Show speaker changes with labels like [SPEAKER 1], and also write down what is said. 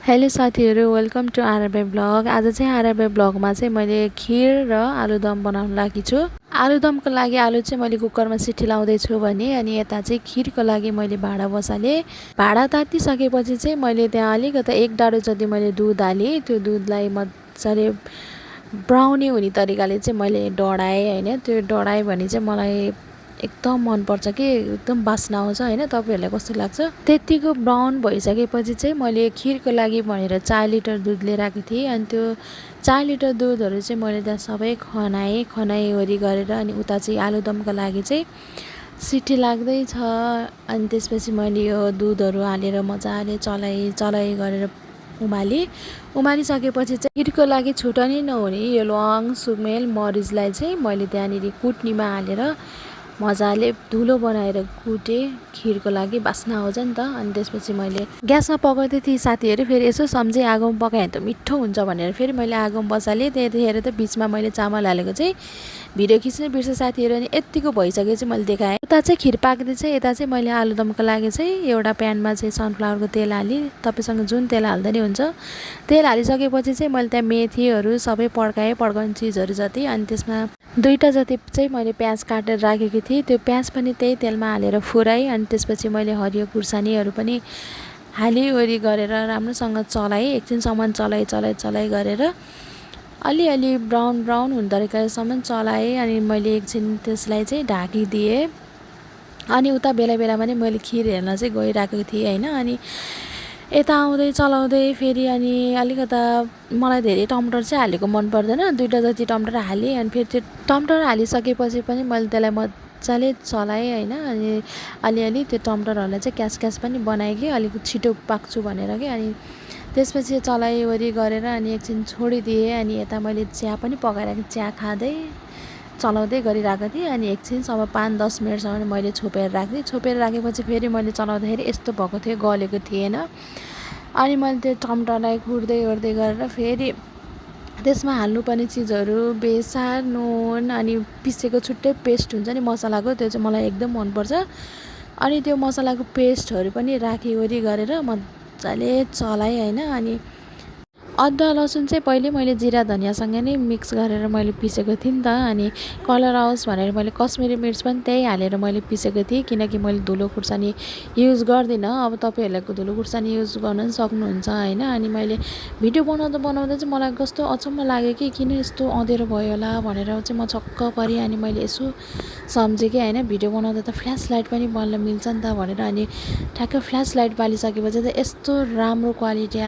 [SPEAKER 1] Hello साथीहरू, welcome to R B blog. आज चाहिँ आरबी ब्लगमा चाहिँ मैले खिर र आलुदम बनाउन लागि छु। आलुदमको लागि आलु चाहिँ मैले कुकरमा सिटी लाउँदैछु भने अनि यता चाहिँ खिरको लागि मैले भाँडा बसालेँ। भाँडा तातिसकेपछि चाहिँ मैले त्यहाँ अलिकति 1 डाडु जति मैले दुध हालेँ। त्यो दुधलाई मजाले ब्राउनी हुने तरिकाले चाहिँ मैले डढाएँ हैन। त्यो डढाएँ भने चाहिँ मलाई एकदम मन पर्छ कि एकदम बास्ना आउँछ हैन। तपाईहरुलाई कस्तो लाग्छ? त्यतिको ब्राउन भइसकेपछि चाहिँ मैले खिरको लागि भनेर 4 लिटर दुध लिएर आएको थिएँ। अनि त्यो 4 लिटर दुधहरु चाहिँ मैले त्यहाँ सबै खनाइवरी गरेर अनि उता चाहिँ आलुदमको लागि चाहिँ सिटी लाग्दै छ। अनि त्यसपछि मैले यो दुधहरु हालेर मजाले चलाइ गरेर उमालिसकेपछि चाहिँ खिरको लागि छुटनी नहुने यो ल्वाङ सुमेल मरिचलाई चाहिँ मैले त्यहाँनिर कुट्नीमा हालेर मजाले धुलो बनाएर कुटे। खिरको लागि बास्ना आउँछ नि त। अनि त्यसपछि मैले ग्यासमा पकाउँदै थिएँ साथीहरु। फेरि यसो सम्झे आगोमा पकाए त मिठो हुन्छ भनेर फेरि मैले आगोमा बसालेँ। त्यतिखेर त बीचमा मैले चामल हालेको चाहिँ भिडियो खिच्न बिर्से साथीहरु। अनि यतिको भइसकेपछि मैले देखाएँ। उता चाहिँ खिर पाक्दै चाहिँ यता चाहिँ मैले आलुदमको लागि चाहिँ एउटा प्यानमा चाहिँ सनफ्लावरको तेल हालेँ। तपाईसँग जुन तेल हाल्दा नि हुन्छ। तेल हालिसकेपछि चाहिँ मैले त्यहाँ मेथीहरु सबै पड्काउने चीजहरु जति। अनि त्यसमा 2टा जति चाहिँ मैले प्याज काटेर राखेको थिएँ। त्यो प्याज पनि त्यही तेलमा हालेर फुराएँ। अनि त्यसपछि मैले हरियो खुर्सानीहरु पनि हालिवरी गरेर राम्रोसँग चलाएँ। एकछिनसम्म चलाइ गरेर अलि ब्राउन हुन तरिकासम्म चलाएँ। अनि मैले एकछिन त्यसलाई चाहिँ ढाकिदिएँ। अनि उता बेला पनि मैले खिर हेर्न चाहिँ गइराखेको थिएँ हैन। अनि यता आउँदै चलाउँदै फेरि अनि अलिकता मलाई धेरै टमाटर चाहिँ हालेको मन पर्दैन। 2टा जति टमाटर हालेँ। अनि फेरि त्यो टमाटर हालिसकेपछि पनि मैले त्यसलाई मजाले चलाएँ हैन। अनि अलि त्यो टमाटरहरुलाई चाहिँ क्यास पनि बनाएँ कि अलिक छिटो पाक्छु भनेर के। अनि त्यसपछि चलाइवरी गरेर अनि एकछिन छोडिदिएँ। अनि यता मैले चिया पनि पकाएर चिया खाँदै चलाउँदै गरिरहेको थिएँ। अनि एकछिनसम्म 5-10 मिनेटसम्म मैले छोपेर राखेपछि फेरि मैले चलाउँदाखेरि यस्तो भएको थियो, गलेको थिएन। अनि मैले त्यो टमाटरलाई खुर्दै गरेर फेरि त्यसमा हाल्नुपर्ने चिजहरु बेसार नुन अनि पिसेको छुट्टै पेस्ट हुन्छ नि मसलाको, त्यो चाहिँ मलाई एकदम मन पर्छ। अनि त्यो मसलाको पेस्टहरु पनि राखिवरी गरेर मजाले चलाएँ हैन। अनि अदुवा लसुन चाहिँ पहिले मैले जिरा धनियासँग नै मिक्स गरेर मैले पिसेको थिएँ नि त। अनि कलर आओस् भनेर मैले कश्मिरी मिर्च पनि त्यही हालेर मैले पिसेको थिएँ। किनकि मैले धुलो खुर्सानी युज गर्दिन। अब तपाईहरुले धुलो खुर्सानी युज गर्न पनि सक्नुहुन्छ हैन। अनि मैले भिडियो बनाउँदा चाहिँ मलाई कस्तो अचम्म लाग्यो कि किन यस्तो अँधेरो भयो होला भनेर चाहिँ म छक्क परेँ। अनि मैले यसो सम्झेँ कि हैन भिडियो बनाउँदा त फ्ल्यास लाइट पनि बल्न मिल्छ नि त भनेर। अनि ठ्याक्क फ्ल्यास लाइट बालिसकेपछि चाहिँ यस्तो राम्रो क्वालिटी